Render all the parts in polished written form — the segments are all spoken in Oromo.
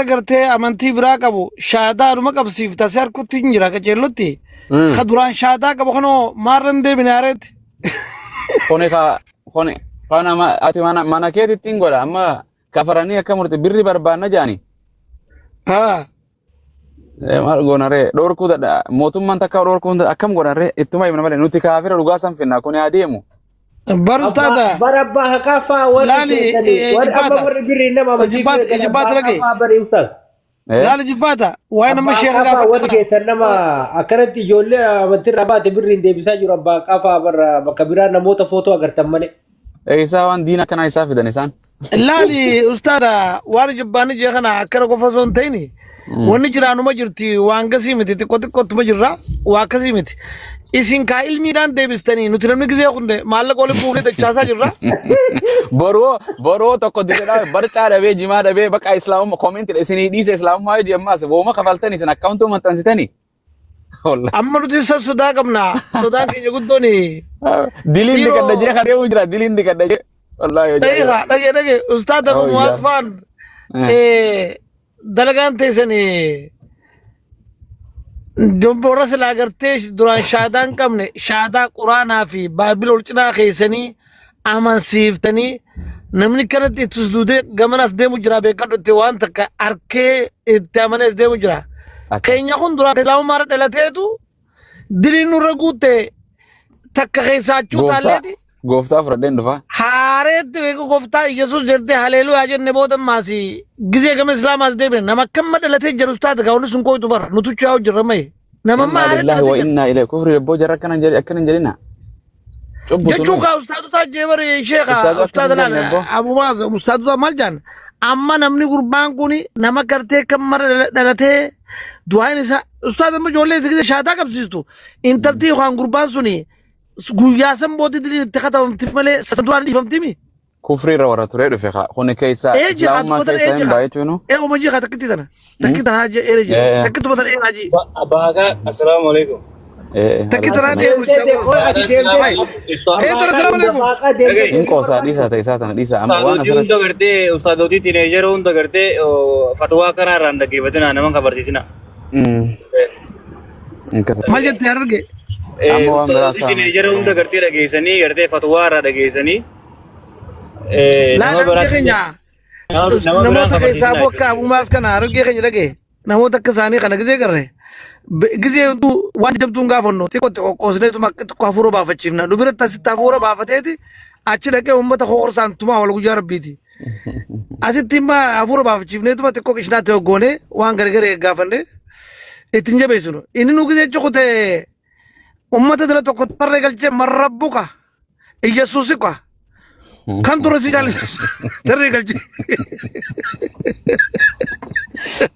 Gartee amantii biraa qabu shaadaa numa qabsiifta si harkutti hin jira qaceellotti. Ka duraan shaadaa qabu kanoo maarra hin deebine haareetti. Kuni ka kuni kana ati mana keetitti hin godha amma kafaranii akka murte birri barbaanna jaani. Haa. Maal goona ree dhorkuu dadha mootummaan takka dhorkuu hin akkam godhan ree ittuma himna malee nuti kaafira dhugaa san finna kuni haa deemu. Barus taata. Bara abbaa haqaa faa warri Laali keessanii warri amma jibbaata. warri birrii nama amantii Jibbaata fudhatan jibbaata abbaa dhagaye. haqaa faa bari ustaas. Laali jibbaata. Waa'ee nama Abbaa sheeka haqaa faa gaafadhe warri kana. keessan nama akkanatti ijoollee amantiirraa baate birriin deebisaa jiru abbaa haqaa faa barra bakka biraa namoota footoo agartan malee. Isaa waan diina akkanaa isaa fidan isaan. Laali ustaada waan jibbaanni jee kana akkana qofa osoo hin ta'in wanni jiraanuma jirti waan gasii miti xiqqoo xiqqoottuma jirra waa akkasii miti. Isin kaa ilmiidhaan deebistanii nuti namni gizee kunde maallaqa waliin buufnee dachaasaa jirra. Boroo boroo tokko diredhaa barcaa dhabee jimaa dhabee bakka islaamummaa koomentiidha isinii dhiise islaamummaa hojii ammaas wooma kafaltanii isin akkaawuntuu maxxansitanii. Wallahi. Amma nuti isa sodaa qabna. Sodaan keenya guddoon Diliin dhiiroo dhiqadha jee kan deemu jira diliin dhiqadha jee. Wallahi hojii dhageeqa ajaa'iba. dhagee dhagee ustaada Oh Muwaas yaa. faan dalagaan teessanii Domboora silaa gartee duraan shaadaa hin qabne shaadaa quraanaa fi baabila ol cinaa keessanii amansiiftanii namni kanatti itti duudee gamanas deemu jira beekadhu itti waan takka arkee itti amanees deemu jira. Akka. Keenya kun duraan islaamummaa irra dhalateetu diliin nurra guutte takka keessaa achuu Gooftaa taalleeti gooftaa fudhadheen dhufa. haareetti beeku gooftaa Iyyasuus jettee haleeluyaa jenne booda maasi gizee gama islaamaas deebine nama akkamma dhalatee jedhus taate gaa'onni sun kooytu bara nutu chaa'u jirra maye nama amma Innaa haaree lillahi wa dhalatee jedhu innaa ilayhi kufri rabboo jarra akkana hin jedhi akkana hin jedhina. Cubbutu jechuu nuyi. kaa ustaadotaa jee bari sheeka Ustaadota akkana ustaada hin laal jenne abboo. abumaas ustaadota maal jaan amma namni gurbaan kun nama gartee kan mara dhalatee du'aan isaa ustaada amma ijoollee isa gizee shaataa qabsiistu intaltii yookaan gurbaan suni guyyaa san booda diliin itti katabamti malee san duraan dhiifamtimi. Kufrii irra warra turee dhufe kaa. Kuni keessa Ee jira islaamummaa tuma tana keessa ee hin jira. baay'eetu nu. Ee uma jira takkitti tana. Takki tana haji ee jira. Takki tuma tana ee haji. Abbaa assalaamu alaikum. Takki tana ee Deemtee gurcha. qoy ati deemtee Hai. Ee tana salaam alaikum. abbaa haqaa deemtee Dhaga'i. Hin qoosaa dhiisaa ta'e isaa tana dhiisaa amma waan Ustaadotii asirratti. hunda gartee ustaadotii tiineejeroo hunda gartee fatwaa kana irraa hin dhaggeeffatinaa nama hin kabarsiisinaa. Maal jettee hararge? Amma waan biraa Ustaadotii saama. tiineejeroo hunda gartee dhageessanii gartee fatwaa irraa dhageessanii Laal nama harargee biraatti keenya nama biraan namoota keessaa kabarsiisinaa akka jechuudha. abumaas kana harargee keenya dhagee namoota akka isaanii kana gizee garre gizee hunduu waan jabduun gaafannu xiqqootti qoqqoosneetuma akka xiqqoo hafuura baafachiifna nu biratti asitti hafuura baafateeti achi dhaqee uummata kokorsaan tumaa wal guyyaa rabbiiti. Asitti immoo hafuura baafachiifneetuma xiqqoo qishinaatti hoggoone waan gargar gaafanne ittiin jabeessinu. Inni nu gizee cukute ummata dura tokko tarree galchee marrabbuka Iyyasuusiqa kan dura si jaallisu tarree galchee.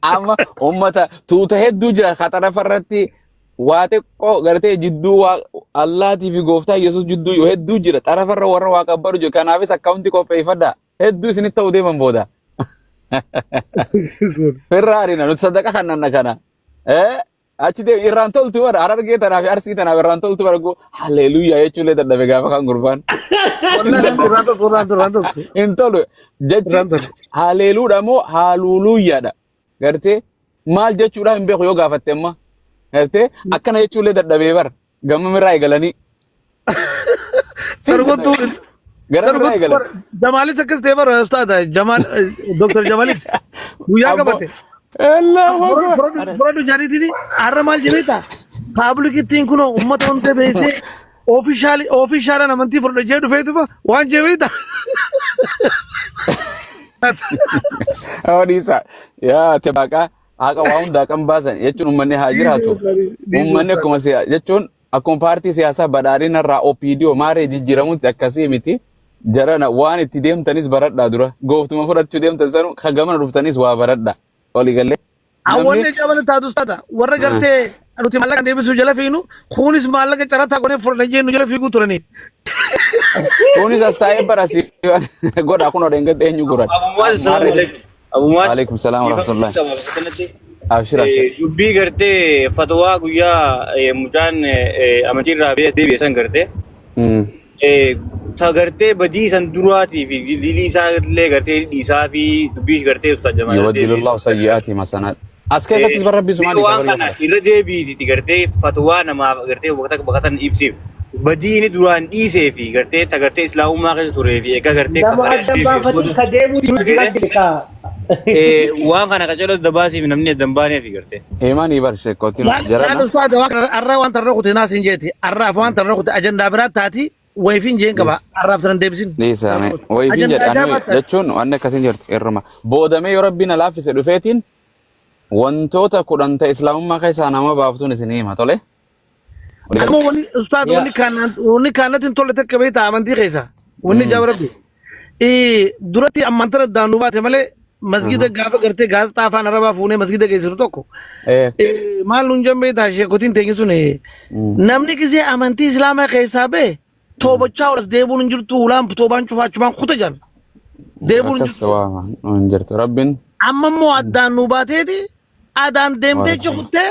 Amma uummata tuuta hedduu jira kaxarafa irratti waa xiqqoo gartee jidduu waa Allaatii fi gooftaa Yesuus jidduu yoo hedduu jira xarafarra warra waa qabbaru jiru kanaafis akkaawuntii qopheeffadha hedduu isinitti ta'uu deeman booda. Firra arina nuti sadaqa kannanna kana. Eh achi deemu irraan toltu bara harargee tanaaf arsii tanaaf irraan toltu bara goo haleluuyaa jechuullee dadhabe gaafa kan gurbaan. Wallahi irraan toltu irraan toltu irraan toltu. Hin tolu jechi Irraan toltu. haleluudha moo haaluuluuyyaadha. Gartee maal jechuudha hin beeku yoo gaafatte amma. Gartee akkana jechuullee dadhabee bara gamamirraa eegalanii. Sargottuu Garamirraa sargottuu eegalan. bara Jamaalis akkas ta'e bara ustaada Jamaal Dr. Jamaalis guyyaa Abbo. qabate. Allahu Akbar. Fudhadhu jaariitiin har'a maal jedhee paablikitiin kun uummata hunda beeksee oofishaali oofishaalaan amantii fudhadhu jee dhufeetuma waan jee beekta. Oh, dhiisa. Yaa tebaqaa haqa waa hundaa kan baasan jechuun uummanni haa jiraatu. Uummanni akkuma siya jechuun akkuma paartii siyaasaa badhaadhina irraa OPDO maaree jijjiiramutti akkasii miti. Jarana waan itti deemtanis baradhaa dura. Gooftuma fudhachuu deemtan sanu kan gamana dhuftanis waa baradhaa. Walii galee. Awwanni Namni jabala taatu taata warra gartee nuti maallaqa deebisuu jala fiinu kunis maallaqa carataa godhee fudhanna jennu jala fiiguu turanii. kunis as taa'ee barasi godha kun odeen eenyu guran. Abumaas assalaamu Maarree. alaikum. Abumaas Waalaikum salaam warahmatullahi. kanatti Abshir abshir. dubbii gartee fatwaa guyyaa mucaan amantii irraa deebi'e san gartee Ta gartee badii san duraatii fi dilii isaa illee gartee dhiisaa fi dubbii gartee Ustaaz Jamaal irra deebi'ee. Yubaddilullahu sayyi'aati masanaat. As keessattis bar Rabbi sumaa Mee dhiisa waan bar yoo kana fedhe. irra deebiitiiti gartee fatwaa namaaf gartee bakka bakatan ibsiif. Badii inni duraan dhiisee fi gartee ta gartee islaamummaa keessa turee fi egaa gartee Nama kafaree adda deebi'e baafatin booda ka deemuu jiru jira dhageesse. beekaa. Waan kana qaceloo dabaasiif namni adda hin baaneef gartee. Himanii bar sheekootiin Laal jarana. ustaaza waan arraa waan tarra kute naas hin jeeti. Arraaf waan tarra kute ajandaa biraa taati wayifiin jeen qaba. Arraaf tanan deebisin. Dhiisame. Wayifiin Ajandaa jedhe ajaa'ibaa ani taati. jechuun wanni akkasiin jirtu irruma. Boodamee yoo Rabbiin na laaffise dhufeetiin wantoota 10 ta'e islaamummaa keessaa nama baaftuun isin hima tole. Ammoo wanni ustaad Yaa. wanni kaanaan wanni kaanatti hin tolle takka beektaa amantii keessa. Wanni jaaba rabbi. Duratti amantana daanuu baate malee masgida gaafa gartee gaazexaa afaan arabaa fuunee masgida geessitu tokko. Maal nuun jenne beektaa sheekotiin teenye sun namni gisee amantii islaamaa keessaa ba'e toobachaa olas deebuun hin jirtu ulaan toobaan cufaa achumaan kuta jedhan. Deebuun hin Akkas jirtu. waa hin jirtu. Rabbiin Amma immoo addaan nu baateeti adaan deemtee cukuttee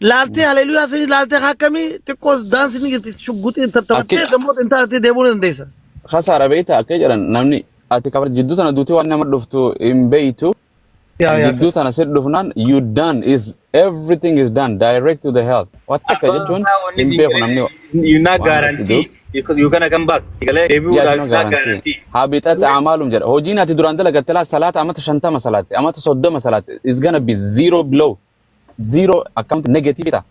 laaltee haleluyaa sanii laaltee akkamii xiqqoos daansi ni jirti shugguxiin tattaphattee Akki- gammoo xintaatti deebuu ni dandeessa. Kasaara beektaa akka jedhan namni ati kabar jidduu tana duutee waan nama dhuftu hin beektu. Yaa yaa Jidduu tana si dhufnaan you done is everything is done direct to the hell. Waan takka jechuun hin beeku namni. You not waan irratti guarantee you gonna come back. Sigalee Yaa deebi'uudhaaf isuma is not guarantee. guarantee. Habitat amaalum jedha. Hojiin ati duraan dalagatte laa salaata amata 50 salaatte amata 30 salaatte is gonna be zero below zero akkamtu negative ta'a.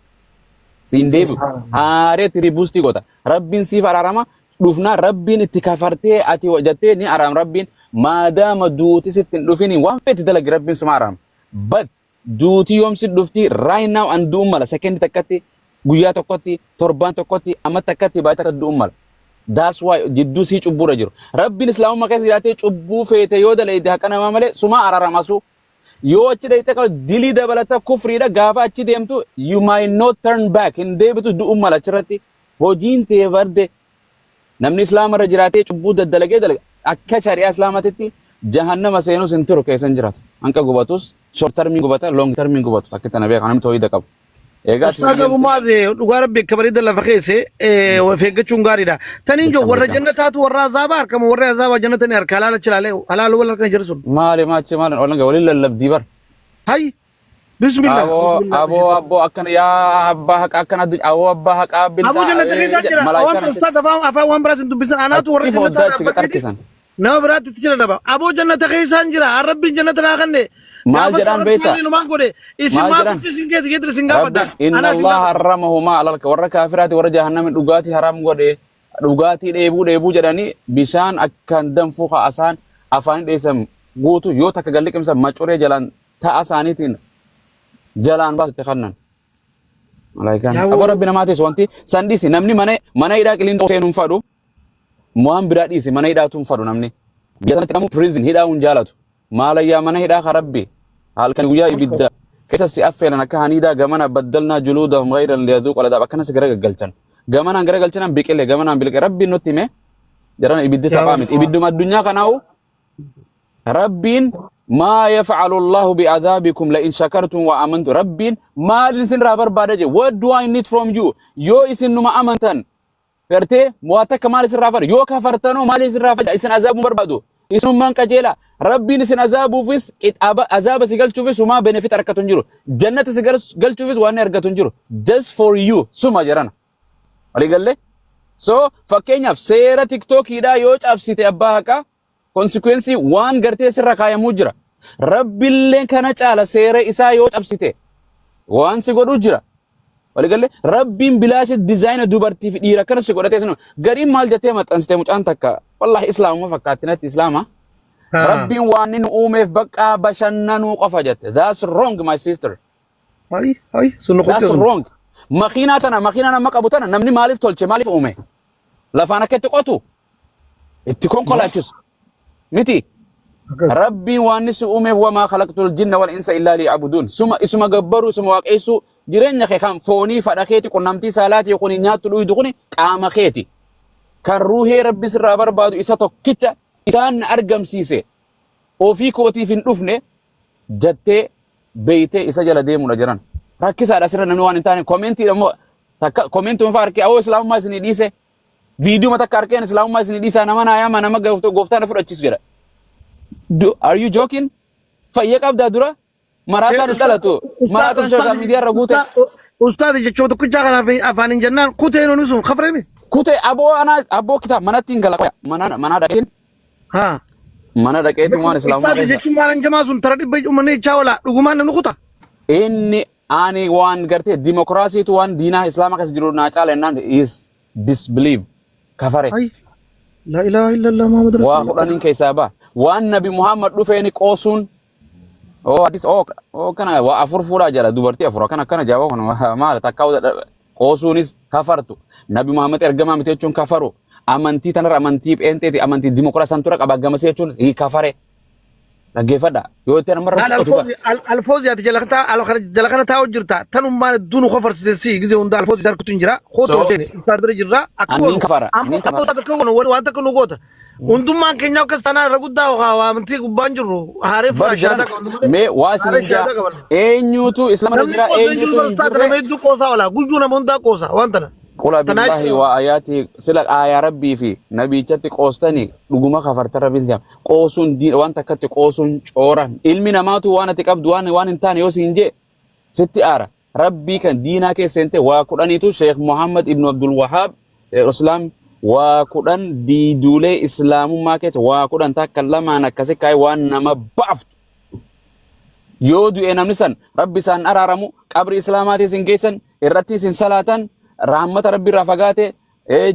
Siin deebi'u. Haareetti ribuustii goota. Rabbiin siif araarama. Dhufnaa Rabbiin itti kafartee ati jettee ni araarama Rabbiin. Maadaama duuti sitti hin dhufini waan feeti dalagi Rabbiin suma araarama. But duuti yoom si dhufti right now an du'uun mala sekendi takkatti guyyaa tokkotti torbaan tokkotti amma takkatti baay'ee takka du'uun mala. That's why jidduu sii cubbuurra jiru. Rabbiin islaamummaa keessa jiraatee cubbuu feete yoo dalagde haqa namaa malee sumaa araarama suu. Yoo achi dhaqxe qaba dilii dabalata kufriidha gaafa achi deemtu you might not turn back hin deebitu du'uun mala achirratti hojiin tee barde namni islaama irra jiraatee cubbuu daddalagee dalaga akka shari'aa islaamatitti jahannama seenus hin turu keessa hin jiraatu hanqa gubatus short termiin gubata long termiin gubatu akka tana beeka namni tooyida qabu. Egaa ati Ustaaz Abu Muaz dhugaa rabbi akka bareeda lafa keesse of eeggachuun gaariidha. Taniin joo warra jannataatu warra azaabaa harkama warra azaabaa jannata ni harka halaala achi ilaalee halaala wal harkana jiru sun. Maali maachi maali olan waliin lallabdii bar. Hay bismillah. Aboo aboo aboo akkana yaa abbaa haqaa akkana addunyaa aboo abbaa haqaa Aboo jannata keessaa jira. Waan malaayikaan ustaaz afaan afaan waan biraas hin dubbisan anaatu warra achi jannataa foddaa itti dhaabbateeti. harkisan. Nama biraatti itti jira daba. Aboo jannata keessaan jira. Rabbiin jannata naa kenne. Maal Gaafa jedhaan rabbi beektaa? isaanii numaan godhe. Isin Maal maaltu jedhan? isin keessa geetir isin gaafadha. Rabbiin inna Anaa isin Allah gaafadha. harramahumaa alal warra kaafiraati warra jahannami dhugaatii haram godhe dhugaatii dheebuu dheebuu jedhanii bishaan akkaan danfuu ka'asaan afaan dheessan guutu yoo takka galli qimsa macuree jalaan ta'a isaaniitiin jalaan baasu itti kannan. Malaayikaan. Yaa Aboo rabbi namaatis wanti san dhiisi namni mana mana hidhaa qiliinxoo seenuun fadhu waan biraa dhiisi mana hidhaatu hin fadhu namni. Biyya sanatti namuu prison hidhaa hin jaalatu. Maalayyaa mana hidhaa ka rabbi halkan guyyaa ibidda keessa si affeelan akka haniidaa gamana baddalnaa juluudahum ghayran liyadhuuqu aladaab akkanas gara gaggalchan. Gamanaan gara galchanaan biqile gamanaan biqile rabbiin nutti hime jarana ibiddi taphaa miti ibidduma addunyaa kanaa'u Rabbiin maa yaf'alu Allahu bi'adhaabikum la in shakartum wa amantum. Rabbiin maal isin irraa barbaada jedhe. What do I need from you? Yoo isin numa amantan gartee waa takka maal isin irraa fadha? Yoo kafartanoo maal isin irraa fadha? Isin azaabuu barbaadu. Isinummaan qajeela. Rabbiin isin azaabuufis azaaba si galchuufis humaa benefit argatu hin jiru. Jannata si galchuufis waan argatu hin jiru. Just for you suma jedhana. Walii gallee? So fakkeenyaaf seera tiktookiidhaa yoo cabsite abbaa haqaa consequence waan gartee sirra kaayamuu jira. Rabbilleen kana caala seera isaa yoo cabsite waan si godhuu jira. Waligalee Rabbiin bilaasha dizaayina dubartii fi dhiira akkana si godhatee sinu gariin maal jettee maxxansite mucaan takka wallahi islaamuma fakkaatti natti islaama. Rabbiin waan inni nu uumeef baqqaa bashannanuu qofa jette. That's wrong, my sister. Hay hay sun That's qottee sun. wrong. Makiinaa tana makiinaa nama qabu tana namni maaliif tolche maaliif uume? Lafaan akka itti qotu itti konkolaachisu miti. Rabbiin waan inni si uumeef wamaa khalaqtul jinna wal insa illaa liya'buduun. Suma isuma gabbaruu isuma waaqeessuu jireenya kee kan foonii fadha keeti qunnamtii saalaatii kuni nyaattu dhuydu kuni qaama keeti. Kan ruuhee Rabbi sirraa barbaadu isa tokkicha isaan na argamsiise ofii kootiif hin dhufne jettee beeytee isa jala deemuudha jiran. Rakkisaadha asirra namni waan hin taane koomeentii immoo takka koomeentii fa'aa harkee awoo islaamummaa isinii dhiise. Viidiyoo takka arkeen islaamummaa isin dhiisaa nama naa yaama nama gooftaa na fudhachiisu jedha. Are you joking? Fayya qabdaa dura maraataan hin dhalatu. Maraataan social media irra guute. Ustaadi jechuun tokkichaa kanaaf afaan hin jennaan kuteen oni sun kafreemi. Kute aboo anaa aboo kitaab manatti hin gala mana mana dhaqeen Haa. mana dhaqeetiin waan islaamummaa Ustaadi keessa. jechuun maal jamaa sun tara dhibba uummanni jechaa oola dhugumaan namni kuta. Inni ani waan gartee dimokiraasiitu waan diinaa islaama keessa jiru naa caala jennaan is disbelieve kafare. Ay. La ilaha illallah Muhammad Waa Rasulullah. kudhaniin keessaa ba'a. Waan Nabi Muhammad dhufeeni qoosuun oo hadis oo oo kana waa afur fuudhaa jira dubartii afur akkana akkana jaaba kun maal takka qoosuunis kafartu. Nabi Muhammad ergamaa miti jechuun kafaru. Amantii tanarra amantii pheenxeeti amantii dimokiraasii san tura qaba gamasii jechuun hi kafare. Dhaggeeffadha. Yoo itti namarra Al fudhatu alfoozi alfoozi ati jala kana jala kana taa'u jirta tanummaan hedduu nu kofarsiise si gizee hunda alfoozi harkutu hin jira kootu So seeni ustaad bira jirra akka anniin goonu kafara. amma Anniin akka kafara. ustaad akka goonu waan takka nu goota hundummaan keenya akkas tanaa irra guddaa waa amantii gubbaan jirru haaree Bar furaa jaran shaadaa qabna malee mee waa isin haaree hin jaa shaadaa qabna. eenyutu islaama irra Namni jira qoosa hin jiru eenyutu bara hin ustaad jirre nama hedduu qoosaa oola guyyuu nama hundaa qoosa waan tana. Qula Tanaa billahi jechuudha. wa ayaati sila aayaa rabbii fi nabiichatti qoostani dhuguma kafarta rabbiin si'a qoosuun diin waan takkatti qoosuun coora ilmi namaatu waan ati qabdu waan waan hin taane yoo siin jee sitti aara rabbii kan diinaa keessa seente waa kudhaniitu Sheekh Muhammad ibn Abdul Wahab Islaam waa kudhan diiduulee islaamummaa keessa waa kudhan takka lamaan akkasi kaa'e waan nama baaftu yoo du'e namni san rabbi isaan araaramu qabri islaamaatis hin geessan irrattis hin salaatan rahmata rabbi irraa fagaate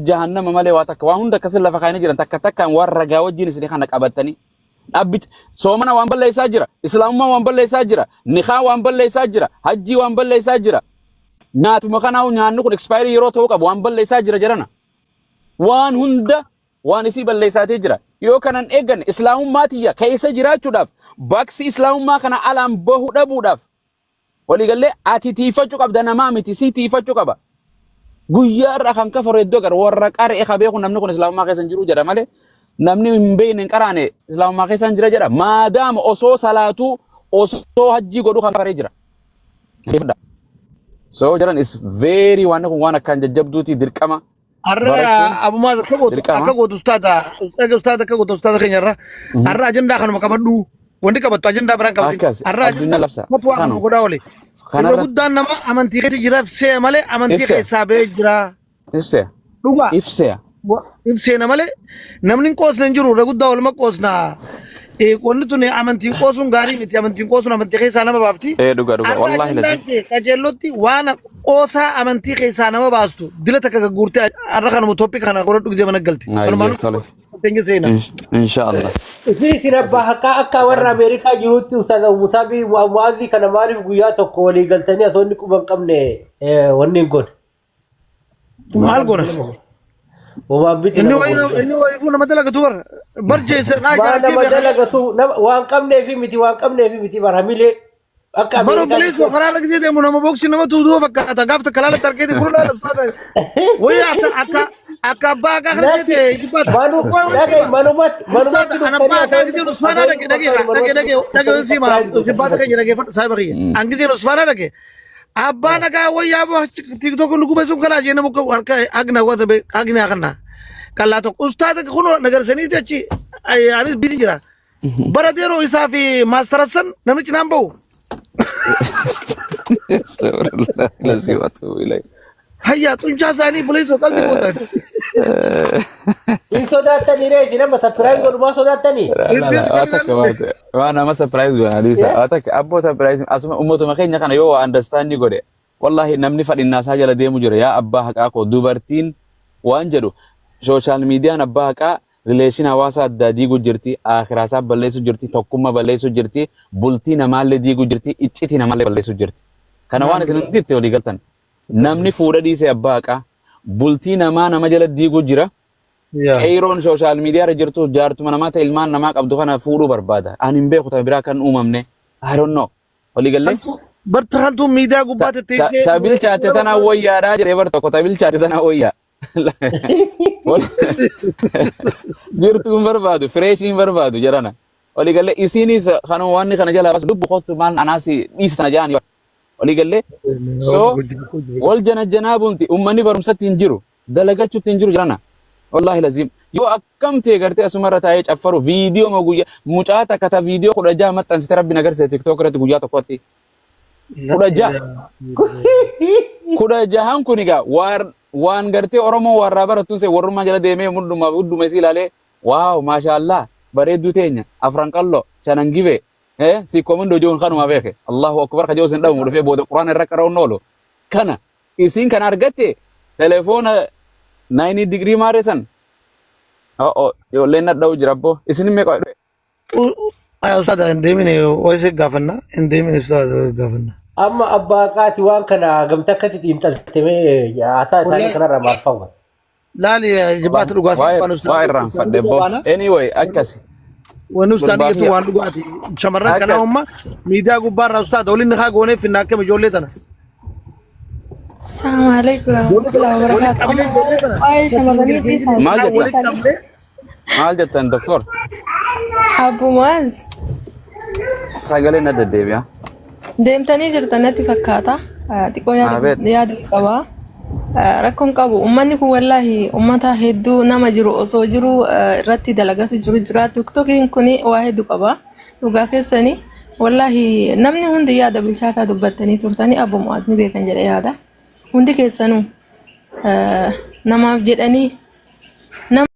jahannama malee waa takka waa hunda akkasin lafa kaa'anii jiran takka takkaan waan ragaa wajjin isin kana qabatanii dhaabbicha soomana waan balleessaa jira islaamummaa waan balleessaa jira nikaa waan balleessaa jira hajjii waan balleessaa jira nyaatuma kanaa nyaanni kun expire yeroo ta'uu qabu waan balleessaa jira jedhana waan hunda waan isii balleessaatee jira. Yoo kanan eegganne islaamummaa tiyya keessa jiraachuudhaaf baksi islaamummaa kana alaan bahu dhabuudhaaf waliigallee ati tiifachuu qabda namaa miti sii tiifachuu qaba. Guyyaa irraa kan kafaru hedduu agarra warra qara'e ka beeku namni kun islaamummaa keessa hin jiru jedha malee namni hin beekne hin qaraane islaamummaa keessa hin jira jedha. Maadaama osoo salaatuu osoo hajjii godhu kan kafaree jira. Dhaggeeffadhaa. So jaran is very waan kun waan akkaan jajjabduuti dirqama Har'a barachuun abumaas akka gootu dirqama. akka gootu ustaada ustaada ustaada akka gootu ustaada keenya irra har'a ajandaa kanuma qabadhu wanti qabattu ajandaa biraan qabatin Akkas har'a addunyaa ajandaa labsa. fatwaa kanuma Kanuma. godhaa oole irra Kanarratti guddaan nama amantii keessa jira ibsee malee amantii ibsee keessaa ba'ee jira ibsee dhugaa ibsee. Ibseena malee namni hin qoosne hin jiru irra guddaa waluma qoosna. Wanni tun amantiin qoosuun gaarii miti amantiin qoosuun amantii keessaa nama baafti. Ee dhuga dhuga Har'a wallaahi ajandaan lazim. kee qajeellotti waan qoosaa amantii keessaa nama baastu dila takka gagguurtee har'a kanuma topic kana godhadhu gisee mana galte. Ayyee Kanumaan tole. teenya seena. Inshaallah. Isin abbaa haqaa akka warra Ameerikaa jirutti Ustaaz Abu Musaabii Mu'aazii kana maaliif guyyaa tokko walii galtanii osoo inni quba hin qabne wanni hin goone. Maal goona? Homaan miti Inni nama wayii goone. inni wayii nama dalagatu bar bar jeessa naa Waan jaartii nama beekan. dalagatu waan qabneefi miti waan qabneefi miti bar hamilee akka Bara Ameerikaa obboleessu karaa irra gisee deemu nama boksii nama tuuduu fakkaata gaaf takka laalatti argeeti kun laala uffata wayii akka akka akka abbaa akka kana Natti seete jibbaata. manu dhaga'i manumatti Ustaata manumatti an dhuftanii abbaa akka osoo gisee inni usfaanaa osoo dhaqe inni dhaqe quba dhaqe qabne dhaqe manumatti dhaqe dhuftanii siima surprise gootan jibbaata keenya dhaqeeffadhu saayiba kiyya. An gisee usfaanaa dhaqe abbaa nagaa wayyaa boo tiktok nu gube sun kanaa jee nama harka agna wata be agna kana kallaa tokko ustaata kunoo nagarsaniiti achi anis bisin jira. Bara yeroo isaa fi maastarassan namichi naan bahu. Astagfirullah lazim wa atubu ilayh. Hayyaa xuncaa isaanii buleessoo qalbii gootaati. Hin sodaattanii reeti nama surprise godhumaa sodaattanii. Waa takka waa nama surprise godhan hadiisa. Waa takka abboo surprise asuma ummatuma keenya kana yoo waa understand godhe wallahi namni fadhinnaa isaa jala deemu jira yaa abbaa haqaa koo dubartiin waan jedhu social miidiyaan abbaa haqaa relation hawaasaa addaa diigu jirti akhiraa isaa balleessu jirti tokkummaa balleessu jirti bultii namaallee diigu jirti iccitii namaallee balleessu jirti. Kana waan isin hundi itti walii galtan. Namni fuudha dhiise abbaa haqaa bultii namaa nama jala diigu jira. Qeeyroon sooshaal miidiyaa irra jirtu jaartuma namaa ta'e ilmaan namaa qabdu kana fuudhuu barbaada. Ani hin beeku ta'e biraa kan uumamne. I don't know. Walii gallee? Barta kantu miidiyaa gubbaa tetteessee. Ta bilchaatte tanaa wayyaadhaa jedhee bar tokko ta bilchaatte tanaa wayyaa. Jirtuu hin barbaadu, fireeshii hin barbaadu jedhana. Walii gallee isiinis kanuma waan kana jalaa baasu lubbu kottu maal anaas dhiisi tana jaanii. Walii gallee? So wal jana janaa bunti ummanni barumsatti hin jiru dalagachuutti hin jiru jedhana. Wallaahi laziim. Yoo akkam ta'e gartee asumarra taa'ee caffaru viidiyoo ma guyyaa mucaa takka ta viidiyoo 16 maxxansite rabbi na garsiise tiktook irratti guyyaa tokkotti. 16. 16n kun egaa waan waan gartee Oromoo warraa barattuun see warrummaa jala deemee mudhumaa fi hudduma isii ilaalee waaw maashaallaa bareedduu teenya afran qalloo shanan gibee sikkoo mundoo joon kanuma beeke Allahu akbar ka joon sin dhabamu dhufee booda quraana irra qara'uun oolu kana isiin kana argatte telefoona 90 digirii maaree san oh ijoolleen nadha'u jira abboo isin meeqa dhufe. Ustaad hin deemine wayii gaafanna hin deemine ustaad gaafanna. Amma abbaa qaati waan kana gamta akkatti xiinxalte mee haasaa isaanii Wallahi kanarraa maal fawwa? Laali jibbaata dhugaa Waa siffaan waa irraanfadhe boo. Anyway akkasi. Wanni ustaan Gurbaa jettu kiyya. waan dhugaati. Shamarran kanaa Akka umma miidiyaa gubbaarraa ustaad waliin haa goonee finna akkam ijoollee tana. Assalamu alaikum Ijoollee tana warahmatullahi waliin wabarakatuh. qabnee ijoollee tana Waa'ee shamarranii dhiisaa maal walitti jettan? qabnee Maal jettan doktor? Abbu Mu'aaz Sagalee na deddeebi'a. deemtanii jirtan natti fakkaata. Xiqqoo yaada Abeet. yaada qaba. Rakkoon qabu uummanni kun wallaahi uummata hedduu nama jiru osoo jiru irratti dalagatu jiru jira. Tiktokiin kun waa hedduu qaba. Dhugaa keessanii wallaahi namni hundi yaada bilchaataa dubbattanii turtanii Abbu Mu'aaz ni beekan jedhe yaada. Hundi keessanuu namaaf jedhanii nama.